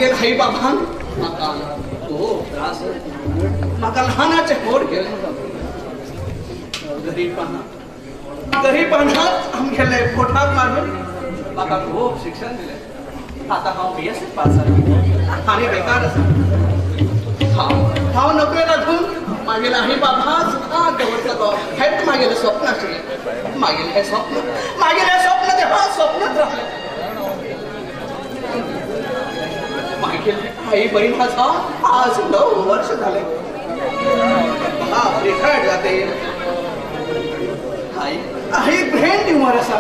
मागेल आई बाबान म्हाका खूब त्रास, म्हाका ल्हानाचे व्हड केले. गरीबपणा गरीबपणात आमगेले पोटाक मारून म्हाका खूब शिक्षण दिलें. आतां हांव BSc pass जालें आनी बेकार आसा. हांव हांव नोकरे लागून मागेले आई बाबा सुखान दवरतलो हेंच मागेलें स्वप्न आशिल्लें. मागेलें हें स्वप्न, मागेलें स्वप्न तेव्हा स्वप्नच रावलें. मागेले आई बहीण आसा आज 9 वर्ष जालें. बाप रिटायर्ड जाते. आई आई ब्रेन ट्युमर आसा.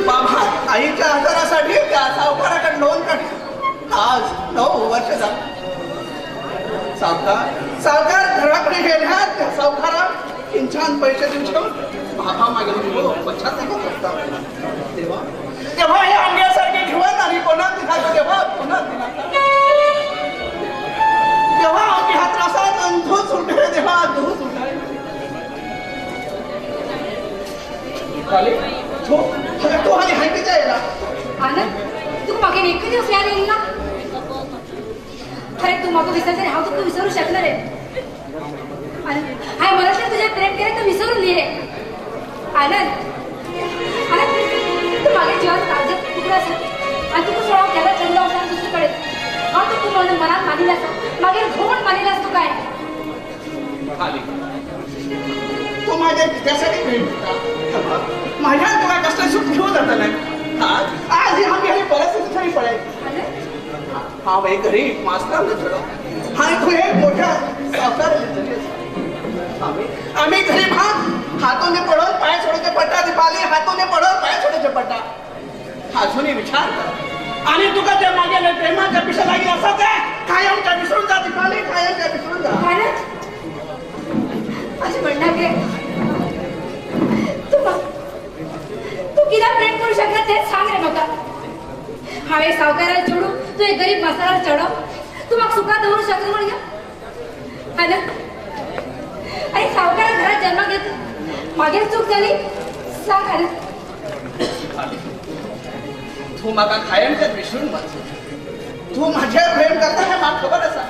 बाबा आईच्या आजारासाठी त्या सावकाराकडे लोन काडलें. आज 9 वर्ष जालें. सावकार सावकार घराकडे गेल्या त्या सावकाराक किंचान पैसे दिवचे बाबा मागेलो पश्चाताप करता. तेव्हा तेव्हा हे आमच्यासारखे घेऊन आणि कोणाक दिला तेव्हा कोणाक दिला तेव्हा आम्ही ह्या त्रासात अंधूच उठले. तेव्हा अंधूच उठले. तू आणि हाय किती येला आनंद, तुका मागीर एक दिवस याद येईल ना? अरे तू म्हाका विसरतरी हांव तुका विसरू शकना रे. आनंद, हांवें मनांतल्यान तुजें प्रेम केलें तें विसरून न्ही रे. आनंद, आनंद तूं म्हागे जिवाचो काळजाचो तुकडो आसा आनी तुका सोडून हांव केन्ना लग्न वचना दुसरे कडेन. हांव तुका मनान मानिल्लें आसा, मागीर घोव म्हूण मानिल्लें आसा तुका हांवें. तूं म्हाज्या कित्यासाठी प्रेम करता? म्हाज्यान तुका कसलें सूख घेवं जातलें? आज ही आमगेली परिस्थिती थंय पळय. हांव एक गरीब मास्तरालो चेडो आनी तूं एक मोठ्या सावकाराली चली आसा. आमी गरीब हा, हातून पडोवन पांय सोडोवचे पडटा दिपाली, हातून पडोवन पांय सोडोवचे पडटा. अजूनय विचार कर आनी तुका ते मागेले प्रेमाच्या पिशा लागीं आसा तें कायमच्या विसरून जा दिपाली, कायमच्या विसरून जा. अशें म्हणना गे, तूं कित्याक प्रेम करूं शकना तेंच सांग रे म्हाका. हांवें सावकाराक चेडूं, तूं एक गरीब मास्तराक चेडो, तूं म्हाका सुखात दवरूंक शकना म्हणून. आनंद, अरे सावकारा घरात जन्माक घेत मागीर चूक जाली सांग. आनंद, तूं म्हाका कायमचें विसरून वच. तूं म्हाजेर प्रेम करता हें म्हाका खबर आसा.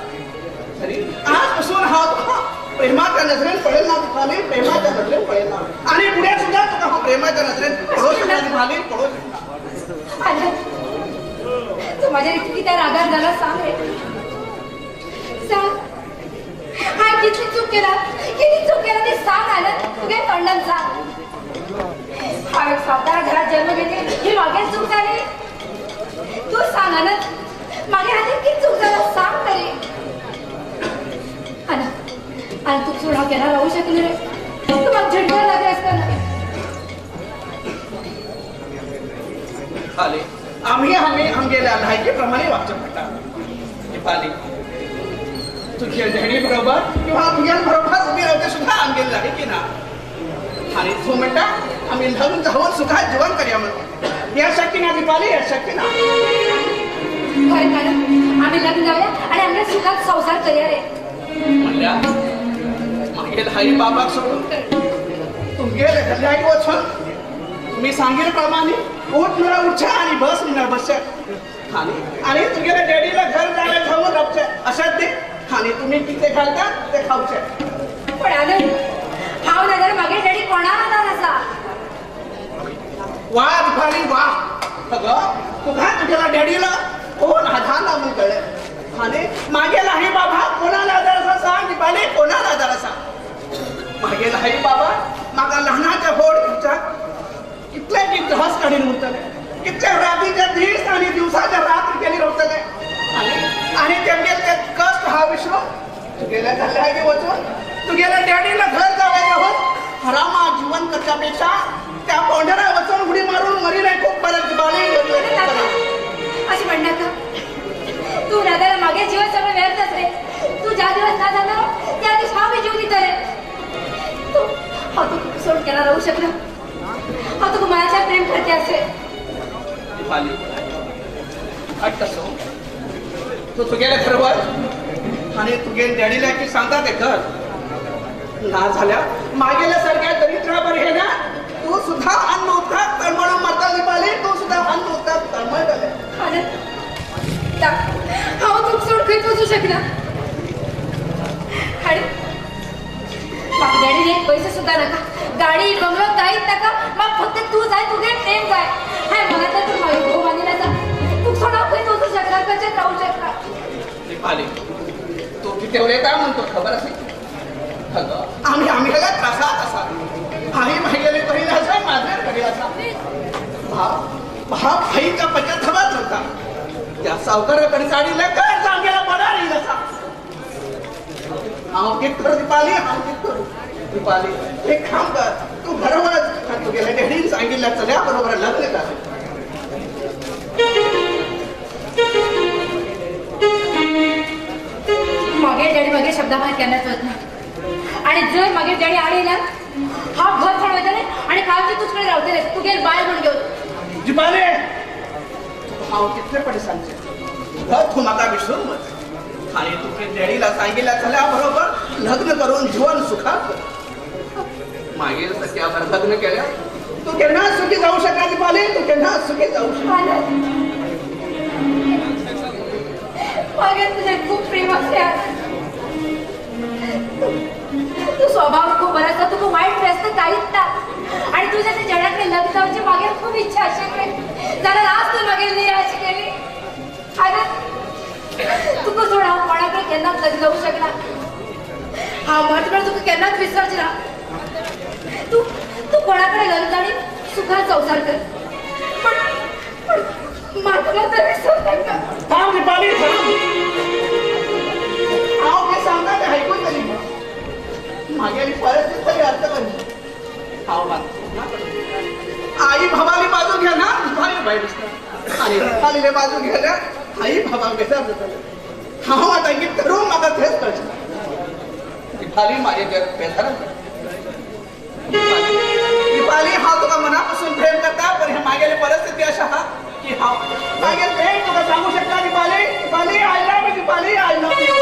तरी आज पसून हांव तुका प्रेमाच्या नजरेन पळयना दिपाली, प्रेमाच्या नजरेन पळयना आनी फुडें सुद्दां तुका हांव प्रेमाच्या नजरेन पळोवंक शकना दिपाली, पळोवंक शकना. तूं म्हाजेर इतली कित्याक रागार जाला सांग रे, सांग. हांवें कितली चूक केला, कितली चूक केला ती सांग आनंद, तुगे तोंडान सांग. हांवें सावकारा घरात जन्म घेतली ही मागीर चूक जाली? तूं सांग आनंद, मागीर आनी कितें चूक जाला सांग तरी. आनंद, आनी तुका सोडून हांव केन्ना रावूं शकना रे. तूं म्हाका झटकार लागले आसतना. दिपाली, आमी आमी आमगेल्या लायकी प्रमाणे वागचें पडटा. दिपाली, तुगे डॅडी बरोबर किंवा तुगेल्या बरोबर उबी रावचें सुद्दां आमगेली लायकी ना. आनी तूं म्हणटा आमी लग्न जावन सुखात जिवन करया म्हणून. हें शक्य ना दिपाली, हें शक्य ना. खरें आनंद, आमी लग्न जावया आनी आमगे सुखात संवसार करया रे. म्हणल्यार मागेल आई बाबाक सोडून तुमगेले घरल्याक वचून तुमी सांगेल प्रमाणे उठ म्हळ्यार उठचें आनी बस म्हळ्यार बसचें आनी आनी तुगेले डॅडीला घर जाल्यार जावन रावचें अशेंच न्ही. आनी तुमी कितें घालता तें खावचें. पण आनंद, हांव ना जाल्यार मागीर डॅडी कोणाक आदार आसा? वा दिपाली वा, अगं तुका तुगेल्या डॅडीला कोण आदार ना म्हूण कळ्ळें. आनी मागेल आई बाबा कोणाक आदार आसा सांग दिपाली, कोणाक आदार आसा? मागेल आई बाबा म्हाका ल्हानाचे व्हड करच्याक कितले त्रास काडीन उरतले, कितले रातीचे दीस आनी दिवसाचे रात्र केली रावतले. आनी आनी तेमगेले ते कश्ट हांव विसरून तुगेल्या घरल्यागे वचून तुगेल्या डॅडीला घर जावं घेवन हरामा जीवन करच्या पेक्षा त्या बोंडरा वचून उडी मारून मरिल्लें खूब बरें दिपाली, मरिल्लें खूब बरें. अशें म्हणनाका. तूं ना जाल्यार मागीर जीवन सगळें व्यर्थच रे. तूं ज्या दिवस ना जालो त्या दीस हांव बी जीव दितलें. तूं हांव तुका सोडून केन्ना रावूं शकना. हांव तुका मनाच्यान प्रेम करते आसे. दिपाली, हट्ट असो तूं तुगेलें घर वच आनी तुगेले डॅडीला की सांगता तें कर. ना जाल्यार मागेल्या सारक्या दरिद्रा बरें ना तूं सुद्दां अन्न उदकाक तळमळून मरता दिपाली, तूं सुद्दां अन्न उदकाक तळमळटलें. आनंद, हांव तुका सोड खंयच वचूं शकना. आणि म्हाका डॅडी एक पैसे सुद्दां नाका, गाडी बंगलो कांयच नाका, म्हाका फक्त तूं जाय, तुगें प्रेम जाय. हांवें मनांतल्यान तुका मागीर घोव मानिल्लो आसा, तुका सोड हांव खंयच वचूं शकना, कशेंच रावूं शकना. दीपाली तूं कितें उलयता म्हूण तुका खबर आसा? अगं आमी आमगेल्या त्रासात आसा. आई मागेली बहीण आसा, माजर बहीण आसा. भाव भाव आईच्या पश्चातापात रावता. त्या सावकाराकडे काडिल्लें कर्ज आमगेल्या मनार येयलें आसा. हांव कितें करूं दीपाली, हांव कितें करूं दीपाली? एक काम कर, तूं घरा वच आनी तुगेल्या डॅडीन सांगिल्ल्या चल्या बरोबर लग्न कर. मागे डॅडी मागे शब्दा भायर केन्नाच वचना. आणि जर मागे डॅडी आड येयल्यार हांव घर सोडून वयतलें आनी कालचें तुज कडेन रावतलें, तुगेल बायल म्हूण घेवन. दीपाली हांव कितले पडे सांगचें, घर तूं म्हाका विसरून वच आनी तुगे डॅडीला सांगिल्ल्या चल्या बरोबर लग्न करून जीवन सुखात कर. मागीर सत्यावर लग्न केल्यार तूं केन्नाच सुखी जावं शकना दीपाली, तूं केन्नाच सुखी जावं शकना. मागीर तुजें खूब प्रेम आसलें. तूं स्वभाव खूब बरो आसा, तुका वायट व्यस्त कांयच ना. आनी तुज्या त्या चेड्या कडेन लग्न जावची मागीर खूब इच्छा आशिल्ली, जाल्यार आज तूं मागीर निराश केली. आनी तुका सोड हांव कोणा कडेन केन्नाच लग्न जावंक शकना. हांव मरत मेरेन तुका केन्नाच विसरचें ना. तूं तूं कोणा कडेन लग्न जावन सुखान संवसार कर, पण पण म्हाका मात्र विसरूं नाका. थांब दीपाली थांब, हांव कितें सांगता तें आयकून तरी घे. मागेली परिस्थिती तरी अर्थ कर. हांव आई भावाली बाजू घेना, दीपाली भायर दिसता. आनी दीपालीले बाजू घेल्यार आई भावाक बेजार जातलें. हांव आतां कितें करूं म्हाका तेंच कळचें ना. दीपाली म्हाजें बेजार. दीपाली हांव तुका मना पासून प्रेम करता, पण हे मागेली परिस्थिती अशा आहा की हांव मागीर प्रेम तुका सांगू शकता. Deepali, Deepali I love you. Deepali I love you.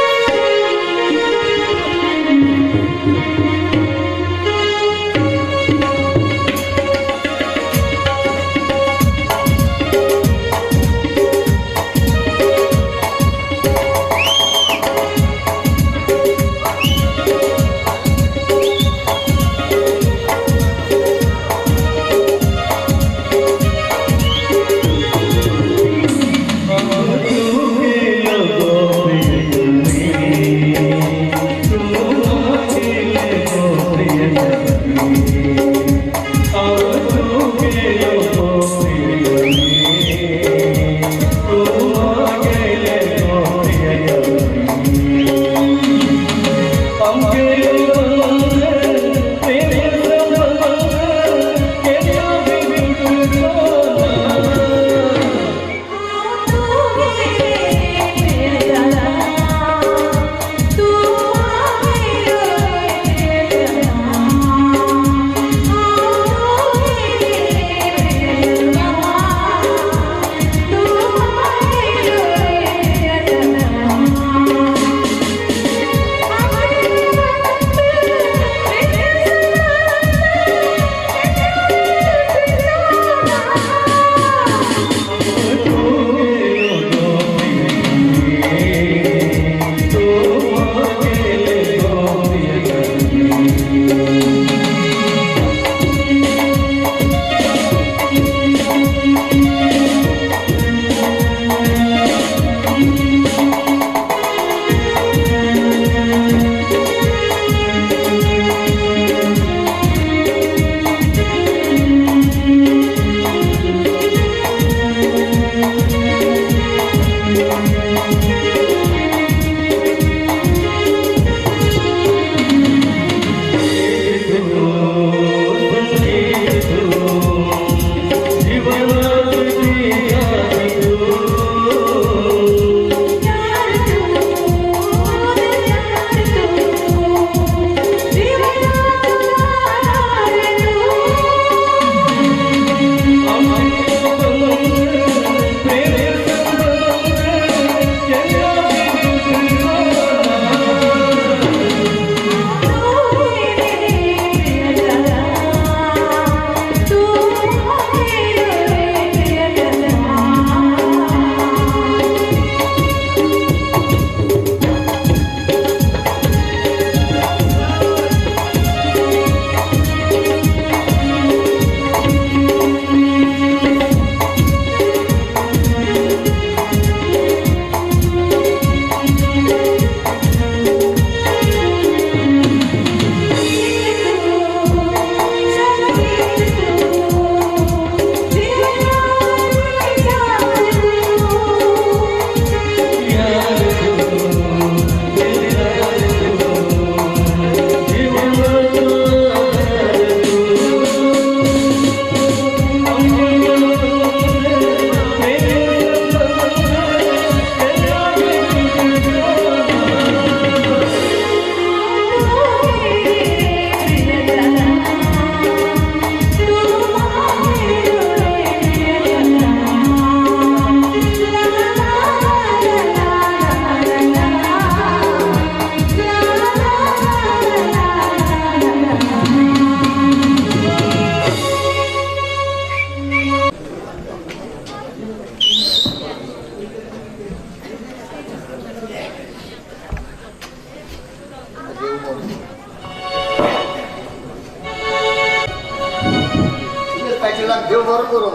डॅडीला देव बरं करू.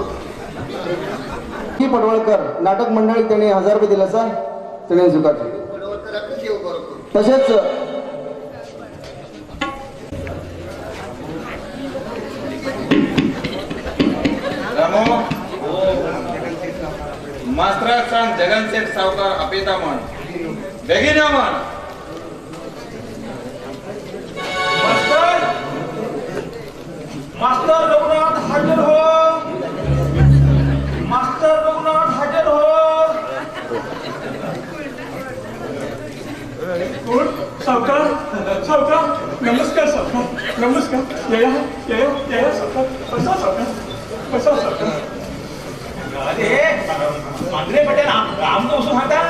की पडवळकर नाटक मंडळी त्यांनी 1000 रुपये दिले असा त्यांनी झुकाचे. देव बरं करू. तसेच रामो मास्तराक सांग जगन सेठ सावकार अपेता म्हण, बेगीन यो म्हण. मास्तर, मास्तर रघुनाथ हाजर हो, मास्तर रघुनाथ हाजर हो. कोण? सावकार, सावकार, नमस्कार सावकार, नमस्कार. यया यया यया सावकार, बसा सावकार, बसा सावकार. अरे मांजरे पटेल आमकां वचून सांगता.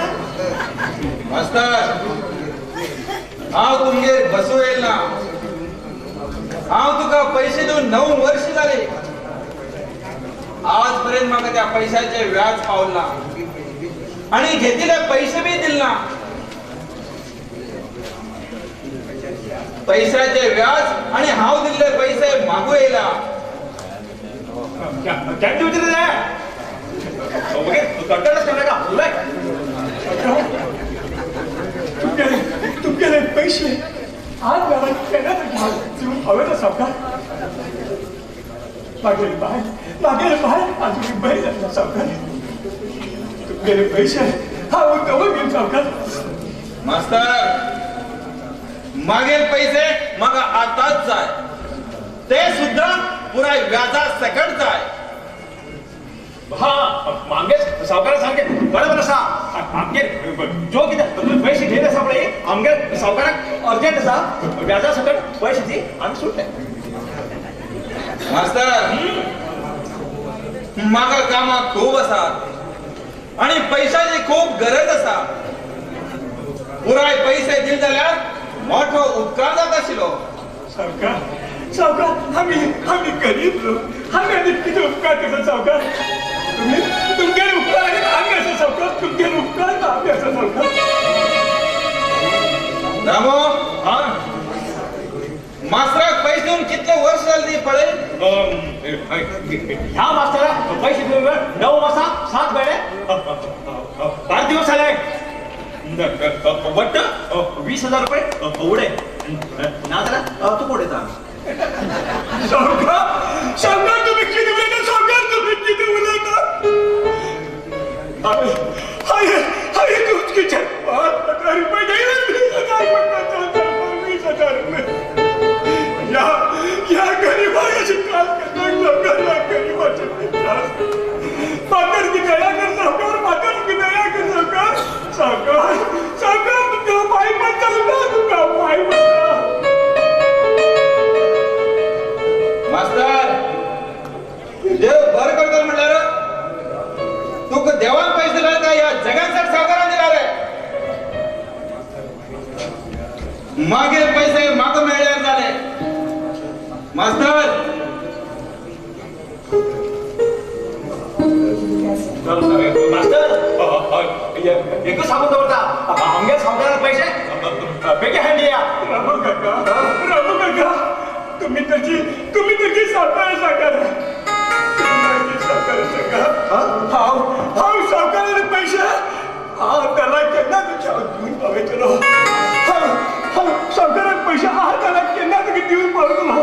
मास्तर हांव तुमगेर बसूं येयल ना. हांव तुका पैसे दिवन 9 वर्ष जाली, आज पर्यंत म्हाका त्या पैशाचे व्याज पावल ना आणि घेतलेले पैसे बी दिल ना. पैशाचे व्याज आणि हांव दिल्ले पैसे मागू येयला. केन्ना विचारता कट्टरच करनाका. तुमगेले तुमगेले पैसे आज मला केन्ना दिवन पावयता सावकार. मागेले बाय, मागेले बाय आजून बरें जातलें सावकार. तुमगेले पैसे हांव दवर घेवन सावकार. मास्तर मागेल पैसे म्हाका आतांच जाय, ते सुद्धा पुराय व्याजा सकट जाय. हा आमगे सावकारा सामकें बरोबर आसा. आमगे जो कितें तुमी पयशे घेत आसा पळय, आमगे सावकाराक अर्जंट आसा, व्याजा सकट पयशे दी आमी सुटले. मास्तर म्हाका कामां खूब आसा आणि पैशाची खूब गरज आसा. पुराय पैसे दिले जाल्यार मोठो उपकार जाता आशिल्लो. सावकार, सावकार, आमी आमी गरीब लोक, आमी आनी कितें उपकार करता सावकार? तुम्ही तुमगेले उपकार आनी आमी आसा सावकार, तुमगेले उपकार आमी आसा सावकार. रामो हा मास्तराक पैसे दिवन कितले वर्ष जाले ती पळय. ह्या मास्तराक पैसे दिवन 9 वर्सां 7 म्हयने 12 दिवस जाले. वट्ट 20,000 रुपये उडय ना जाल्यार तुका उडयता. सावकार, सावकार, तुम्ही कितें उलयता सावकार, तुम्ही कितें उलयता? हांवें हांवें तुमचे 5000 रुपये घेतले, 20,000 रुपये, 20,000 रुपये. ह्या ह्या गरिबाक अशें त्रास करता सावकार, ह्या गरिबाचे त्रास. म्हाका दया कर सावकार, म्हाका दया कर सावकार. सावकार, सावकार, तुमकां पांय पडटा, तुमकां पांय पडटा. मास्तर देव बरें करतलो म्हणल्यार तुका देवान पैसे दिला काय ह्या जगान सावकारान दिला रे? मागीर पैसे म्हाका मेळ्ळ्यार जाले. मास्तर मास्तर एकूच सांगून दवरता, आमगे सावकाराक पैसे बेगीन हाडून दिया. रामू काका, रामू काका, तुम्ही तशी तुम्ही तशी सावकार साकार, सावकार साकार. हांव हांव सावकाराले पैसे हांव त्याला केन्ना तुज्या दिवन पावयतलो. हांव हांव सावकाराक पैसे हांव त्याला केन्ना तुका दिवन पावतलो.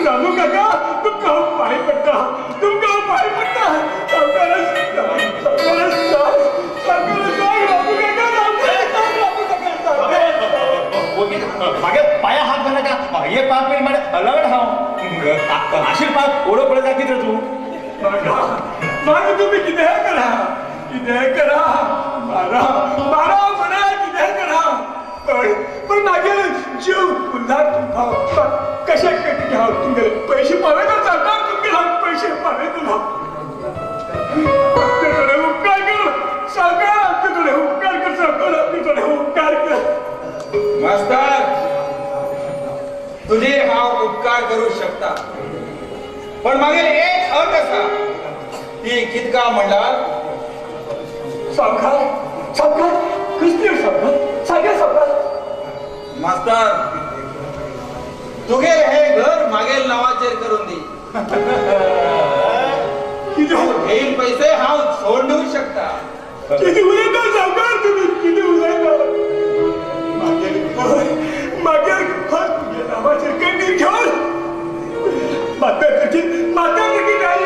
रामू काका, तुमकां हांव पांय पडटा, तुमकां हांव पांय पडटा. सावकारा सावकारा सावकारा सांग रामू काका, रामू काका, रामू काका. मागे पाया हात घालनाका, एक पांय पयलीं म्हळ्यार लवड हांव आशीर पांय ओडो पळयता कितें तूं? मागा मागा तुम्ही कितें करा, कितें करा, मारा मारा म्हणा कितें करा, पण पण मागीर जीव उरला तुमकां कशें हांव तुमगेले पैसे पावयता सावकार, तुमगेले हांव पैसे पावयतलो. आमचे थोडे उपकार कर सावकार, आमचे थोडे उपकार कर सावकार, आमचे थोडे उपकार कर. मास्तर तुझे हांव उपकार करू शकता, पण मागीर एक अट आसा. ती कितका म्हणल्यार सावकार, सावकार, कसली सावकार सांगा सावकार. मास्तर तुगेल हे घर मागेल नावाचेर करून दी. घेईल पैसे हांव सोड दिवंक शकता. किती उलयता सावकार तुम्ही, किती उलयता. मागीर मागीर घर तुझ्या नावाचेर कण्णीर घेवन म्हातार तकी म्हातार तकी काय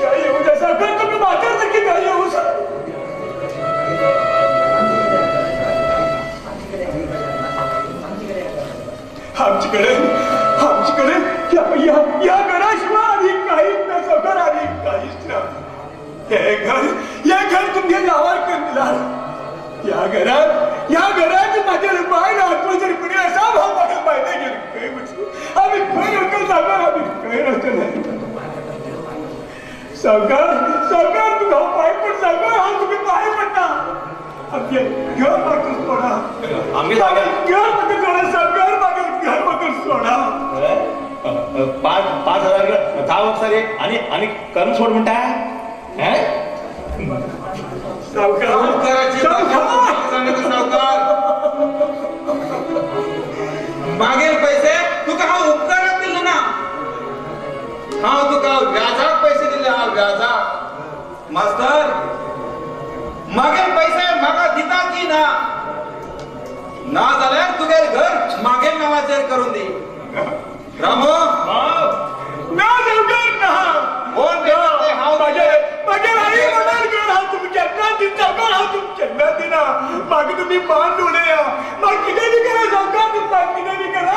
काय येऊ द्या सावकार, तुम्ही म्हातार तकी काय येऊ सर. आमच्याकडे आमच्याकडे या घराशिवाय आणि काहीच ना सावकार, आणि काहीच ना. हे घर हे घर तुमच्या नावावर करून दिला. या घरात या घरात माझ्या मायला आत्मचर कुणी असा भाव माझ्या मायला गेलो. आम्ही खंय वतलो सावकार, आम्ही खंय वतले सावकार. सावकार तुका हांव पांय पड सावकार, हांव तुका पांय पडटा. आमचें घर म्हाका सोडा, घर म्हाका सोडा सावकार, म्हाका घर म्हाका सोडा. 5,000 10 वर्सां रे आनी आनी करून सोड म्हणटा. सावकार मागील पैसे तुका हांव उपकाराक दिले ना, हांव तुका व्याजाक पैसे दिले. हांव व्याजाक. मास्तर मागील पैसे म्हाका दिता की ना? ना जाल्यार तुगेर घर मागील नांवाचेर करून दी. रामू ना सावकार ना. कोण हांव मागीर आई म्हणाल घर हांव तुमकां केन्ना दिना सावकार, हांव तुमकां केन्ना दिना. मागीर तुमी मान उडया, मागीर कितें बी करा सावकार, तुमी मागीर कितें बी करा.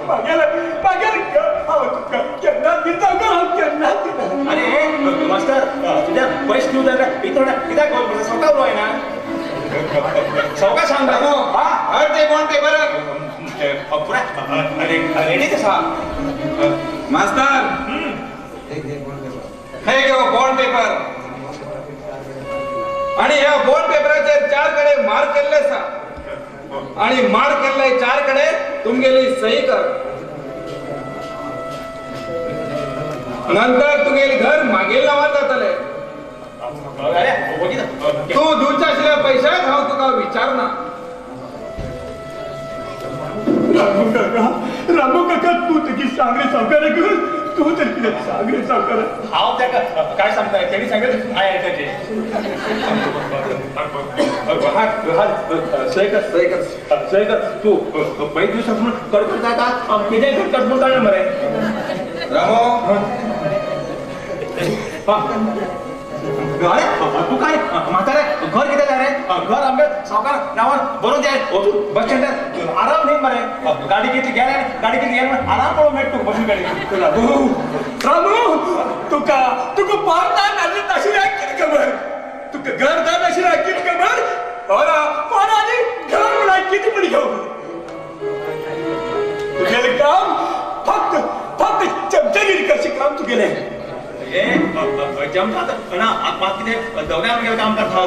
मागीर मागीर घर हांव तुमकां केन्ना दिना सावकार, हांव केन्ना दिना. अरे मास्तर तुज्या पैसे दिवं जाल्यार इतोड कित्याक सावकार उलोय ना. सावकार सांग रामू, हर ते बॉन्ड पेपर पुराय रेडीच आसा. मास्तर हे घे बॉन्ड पेपर, आणि ह्या बॉन्ड पेपराचेर 4 कडे मार्क केल्ले आसा, आणि मार्क केल्ले 4 कडे तुमगेली सही कर. नंतर तुगेली घर मागील नांवार जातले. तू दिवच्या आशिल्ल्या पैशाक हांव तुका विचारना. रामू काका, रामू काका, तू तरी सांग रे सावकार, तू तरी कितें सांग रे सावकार. हांव ताका काय सांगता तेणी सांगलें हांवें आयकचें. सय कर सय कर सय कर. तूं पयलीं दिवस म्हणून कडकड जाता कितें कडकड म्हणून काडलें मरे. रामू अरे तू काय म्हातारे घर कितें जाय रे? घर आमगे सावकार नांवार बरोवन जाय. वचून बस स्टँडार आराम न्ही मरे. गाडी कितली गेले गाडी कितली गेले आराम पळोवंक मेळटा तुका बसून गाडी. रामू रामू तुका तुका पार नाशिल्ल्या कितें खबर, तुका घर दार नाशिल्ल्या कितें खबर. पोरा पोरा आनी घर म्हळ्यार कितें म्हण घेवं. तुगेलें काम फक्त फक्त चमचेगिरी करचें काम तुगेलें. जमता ना मात कितें दोगांय आमगेलें काम करता.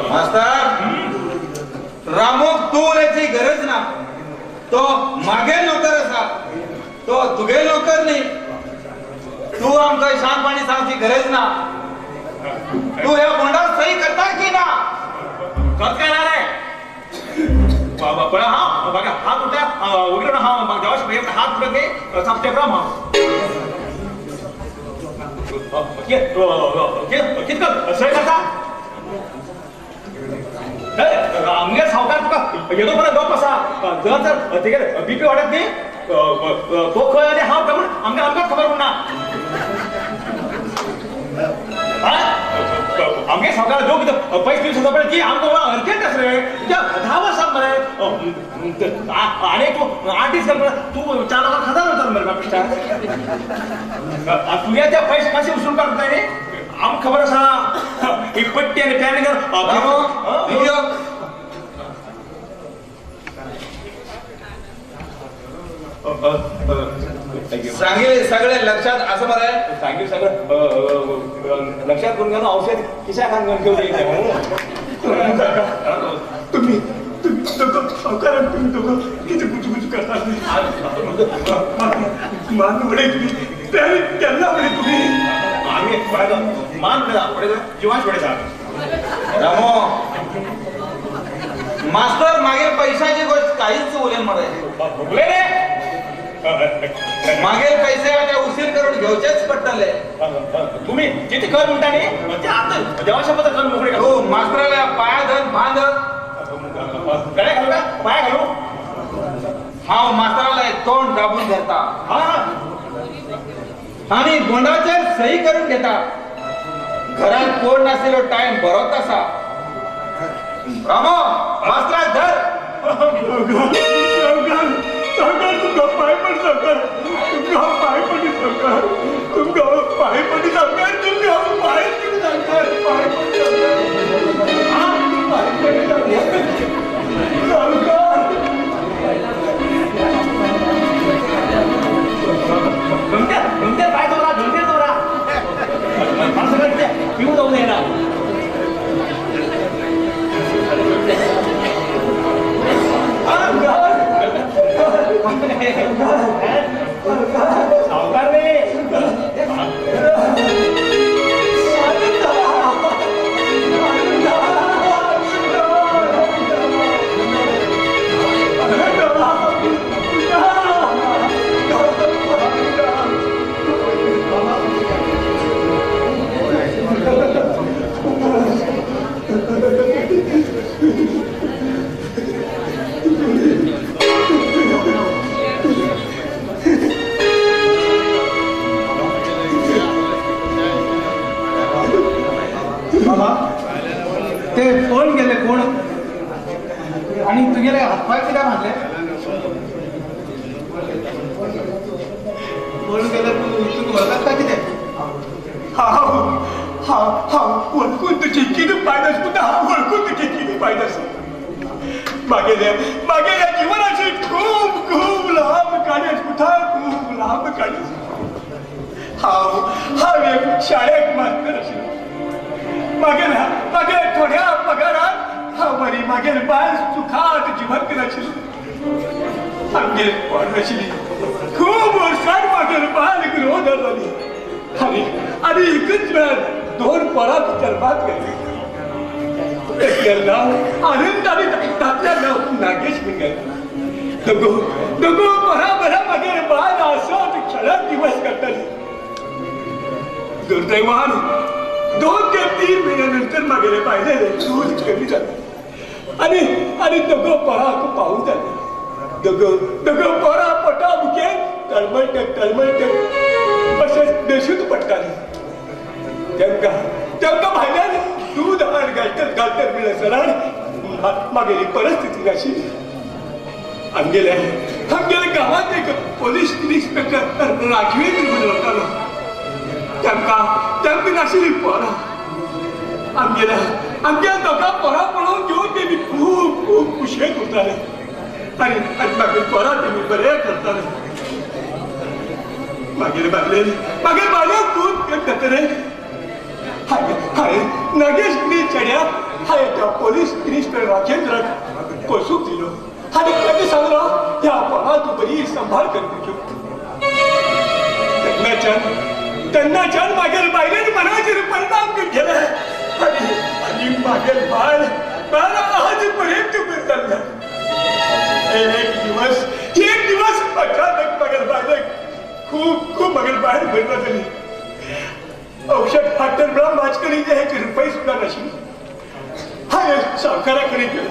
मास्तर रामूक तूं उलोवची गरज ना. तो मागेल नोकर आसा, तो तुगेल नोकर न्ही. तूं आमकां शांतपणी सांगची गरज ना. तूं ह्या बोंडार सही करता की ना? करत काय ना रे पळय. हांव म्हाका हात उठता उगडून हांव म्हाका देवा हात उठत न्ही सामकें राम हांव. कित कर सय करता आमगे सावकार तुका येदो पर्यंत गप आसा. जर जर तेगेले बीपी वाडत न्ही तो खंय आनी हांव खंय म्हूण आमकां आमकांच खबर उरना. आमगे सावकार जो कितें पैसे दिवं शकता पळय ती आमकां अर्जंट आसा रे. 10 वर्सां मरे आनी तूं 8 दीस तूं 4 लोकांक 1000 वता मरे बापिश्टा. तुगे ते पैसे कशे वसूल काडटा न्ही आमकां खबर आसा. ही पट्टी आनी प्लॅन कर. सांगितले सगळे लक्षात असं मरे. सांगितलं सगळं लक्षात करून घेऊन औषध किशा खान घेऊन घेऊन तुम्ही तुम्ही दोघं सावकारान तुम्ही दोघं किती गुजगुज करता. मान म्हणे तुम्ही केन्ना म्हणे तुम्ही आम्ही मान पळयता जिवान पळयता. रामो मास्तर मागील पैशाची गोष्ट काहीच उलय मरे. उलय रे मागील पैसे आता उशीर करून घेवचेच पडटले. तुम्ही किती कर म्हणता न्ही ते आतां देवा शपथ कर मोकळे. हो मास्तराला पाया धर बांध. गळे घालू का पाया घालू? हांव मास्तराला तोंड दाबून धरता आणि बोंडाचेर सही करून घेता. घरात कोण नाशिल्लो टायम बरोच आसा. रामो मास्तराक धर. सावकार तुमकां पांय पड सावकार, तुमकां पांय पड सावकार, तुमकां पांय पड सावकार, तुमकां पांय पड सावकार, पांय पड सावकार, पांय पड सावकार. घमते पाय दवरा, घमते दवरा. पिवू जाऊ नये ना. सावकार रे. बाबा ते कोण गेले कोण आणि तुगेले हातपाय कित्याक बांदले? कोण गेले तूं वळखता कितें? हांव हांव हांव वळखून तुजी कितें पायदास पुता, हांव वळखून तुजी कितें पायदास. मागेल्या मागेल्या जिवनाची खूब खूब लांब काणी पुता, खूब लांब काणी. हांव हांव एक शाळेक मास्तर आशिल्लो. मागेल्या मागेल्या थोड्या पगारात हांव बरी मागेल बायल सुखात जिवन नाशिल्ली. आमगेर कोण नाशिल्ली. खूब वर्सां मागेल बायल गृहोदर जाली आनी आनी एकच वेळार दोन पोरां जल्मात घातली. एकल्यान नांव आनंद आनी तातल्यान नांव नागेश म्हूण घातलें. दोगो दोगो बरा बरा मागेर बायल आसत खेळत दिवस काडटाली. दुर्दैवान 2 ते 3 महिन्यानंतर मागेले बायलेले दूध कमी जालें आनी आनी दोगो पोराक पावून जालें. दोगो दोगो पोरां पोटा मुखेर तळमळटे तळमळटे अशें बेशूद पडटाले. तांकां तांकां भायल्यान दूद हाड घालतात घालतात म्हणल्यार मागेली परिस्थिती नाशिल्ली. आमगेल्या आमगेल्या गांवांत एक पोलीस इन्स्पेक्टर राघवेंद्र म्हणून वतालो. तांकां तांकां नाशिल्ली पोरां. आमगेल्या आमगेल्या दोगां पोरां पळोवन घेवन तेमी खूब खूब खुशयेन उरताले आनी आनी मागीर पोरां तेमी बरें करताले. मागीर बायलेन मागीर बायलेन दूद करून जातरे हांवें हांवें नागेश चेड्याक हांवें त्या पोलीस इन्स्पेक्टर राजेंद्राक पोसूंक दिलो आनी ताणें सांगलो ह्या पोरां तूं बरी सांबाळ कर तुज्यो. तेन्नाच्यान तेन्नाच्यान मागीर बायलेन मनाचेर परिणाम केले आनी आनी मागीर बायल बायल आज पर्यंत बरी जाल्लें. एक दिवस अचानक मागीर बायलेक खूब खूब मागीर बायल बरी जाली. औषध हाडटना म्हळ्यार म्हाजे कडेन एक रुपय सुद्दां नाशिल्ली. हांवें सावकारा कडेन गेलो.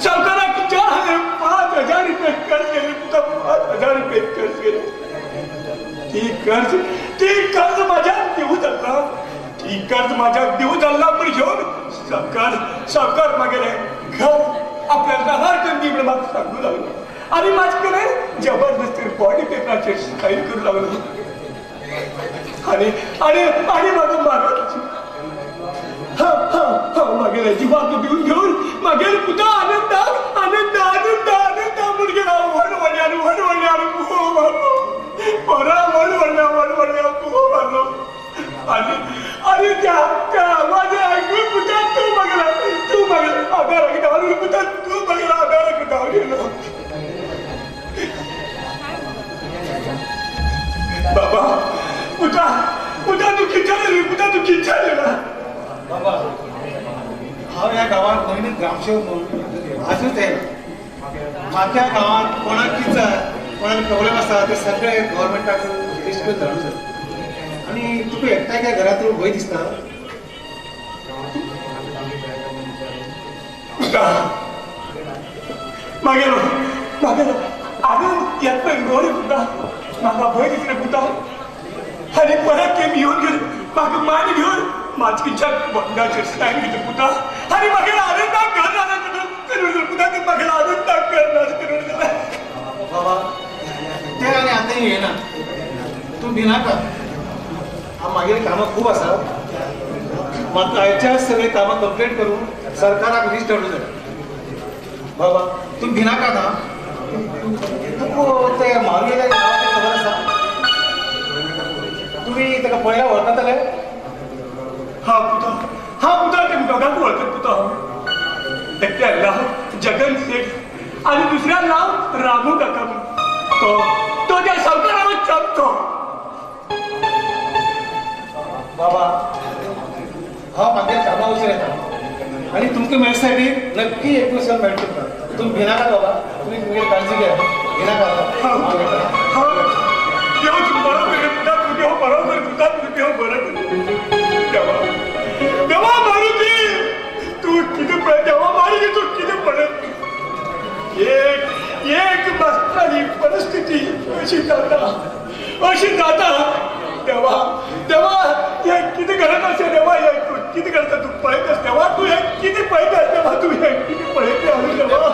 सावकाराक 4,000 5,000 रुपये कर्ज गेले पुता, 5,000 रुपये कर्ज गेले. ती कर्ज माझ्या दिवू जाल्ला, ती कर्ज माझ्या दिवू जाल्ला म्हण घेवन सावकार सावकार मागेले घर आपल्या नावार करून दी म्हण म्हाका सांगू लागलो आनी म्हाजे कडेन जबरदस्ती बॉडी पेपराचेर सायन करूं लागलो आनी आनी आनी म्हाका मारत मागेल्या जिवाक दिवन घेवन मागेल पुता आनंदाक आनंद आनंद आनंद म्हूण गेला. व्हड व्हडल्यान व्हड व्हडल्यान मारलो पोरा, व्हड व्हडल्या व्हड व्हडल्या मारलो आनी आनी त्या त्या आवाज आयकून पुता तूं मागला, तूं मागला आदाराक धांवन पुता, तूं मागला आदाराक धांवन येयलो. बाबा पुता पुता तूं कितें रे पुता, तूं कितें रे. बाबा हांव ह्या गांवांत नवीन ग्रामसेवक म्हणून आजूच येयला. म्हाका गांवांत कोणाक कितें जाय, कोणाक प्रॉब्लेम आसा ते सगळे गव्हर्मेंटाक लिस्ट करून धाडूं जाता. आनी तुका एकठांय काय घरात भंय दिसता? मागेलो मागेलो आनंद येत पळय गोरे पुता, म्हाका भंय दिसले पुता. आनी परत तेमी येवन गेले म्हाका मान घेवन माचकीच्या बंडाचेर सायन घेतले पुता. आनी मागेलो आनंदाक घर नाना करून पुता, ते मागेलो आनंदाक घर नाच करून गेले. बाबा ते आनी आतां येना, तूं भिनाका. मागीर कामां खूब आसा, म्हाका आयच्याच सगळीं कामां कंप्लीट करून सरकाराक लिस्ट हाडूं जाय. बाबा तूं भिनाका ना. तुका ते मारुलें नांव खबर आसा? तुमी ताका पळयला वळखतले? हा पुता, हा पुता, ते दोगांक वळखत पुता. एकट्या नांव जगन सेठ आनी दुसऱ्या नांव रामू काका. तो तो त्या सावकारावर चमतो. बाबा हांव मागीर कामां वचून येता आनी तुमकां मेळसाठी नक्की एक दिवसान मेळटलो. तुमी भिनाका बाबा, तुमी तुमगेली काळजी घ्या, भिनाका. देव तूं बरो कर पुता, तूं देव बरो कर पुता, तूं देव बरो कर. देवा देवा मारुती तूं कितें पळय, देवा मारुती तूं कितें पळय. एक एक मास्तराली परिस्थिती अशी जाता अशी जाता. देवा देवा हे कितें करत आसा देवा, हे तूं कितें करता तूं पळयतास देवा, तूं हे कितें पळयता देवा, तूं हे कितें पळयता देवा.